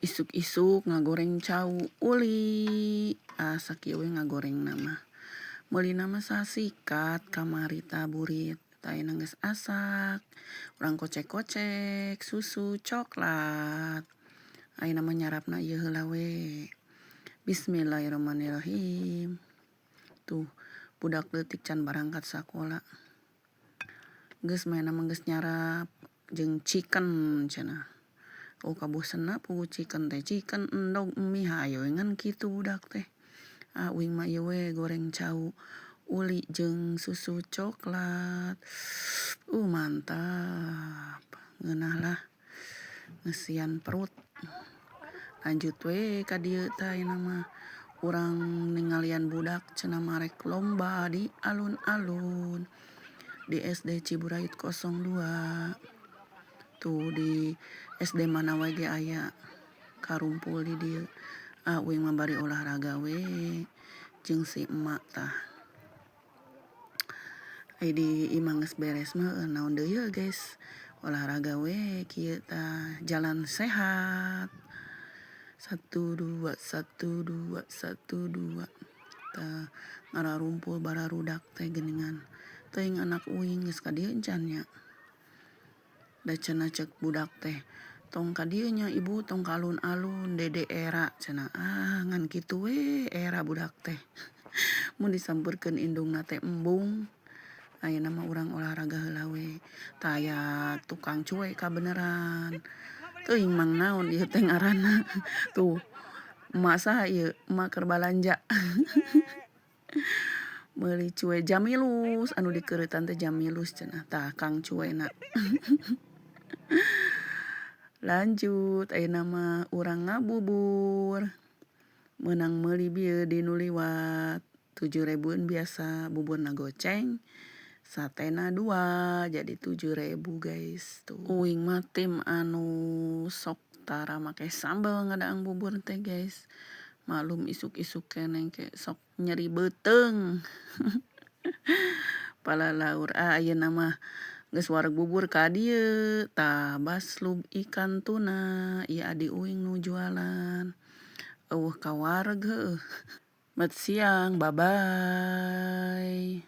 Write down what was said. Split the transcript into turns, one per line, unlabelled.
Isuk-isuk ngagoreng cau uli, ah sakieu we ngagorengna mah. Meulina mah sasikat kamari tah burit, tah ayeuna geus asak, urang kocek-kocek susu coklat. Ayeuna mah nyarapna ieu heula we. Bismillahirrahmanirrahim. Tuh budak leutik can barangkat sakola. Geus manehna mah geus nyarap jeung chicken cenah. Oh kabosenna puguh chicken teh, chicken endog mie hayo we ngan kitu budak teh. Ah uing mah ieu we goreng cau uli jeung susu coklat. Mantap. Ngeunah lah. Ngeusian perut. Lanjut we ka dieu tah ayeuna mah urang ningalian budak cenah mah rek lomba di alun-alun di SD Ciburayut 02. Tuh di SD mana wae ge aya karumpul di dieu. Ah uing mah bari olahraga we jeung si emak tah. Ai di imah geus beres mah naon deui yeuh guys. Olahraga we kieu tah jalan sehat. 1 2 1 2 1 2. Tah ngararumpul bararudak teh geuningan. Teuing anak uing geus ka dieu encan nya. Da cenah ceuk budak teh tong ka dieu nya ibu tong ka alun-alun dede era cenah. Ah ngan kitu we era budak teh. Mun disampeurkeun indungna teh embung. Ayeuna mah urang olahraga heula we. Tah aya tukang cue kabeneran. Teuing mang naon ieu teh ngaranna. Tuh emak saha ieu? Emak keur balanja. Meuli cue Jamilus anu dikeureutan teh Jamilus cenah tah kang cuena. Lanjut ayeuna mah urang ngabubur. Meunang meuli bieu di nu liwat 7 ribueun biasa buburna goceng satena 2 jadi 7 ribu guys. Tuh uing mah tim anu sok tara make sambel ngadaang bubur teh guys. Maklum isuk-isuk keneh ke sok nyeri beuteung. Palalaur ah ayeuna mah geus wareg bubur ka dieu tah baslub ikan tuna ieu adi uing nu jualan. Eueuh kawareg heueuh. Mat siang bye bye.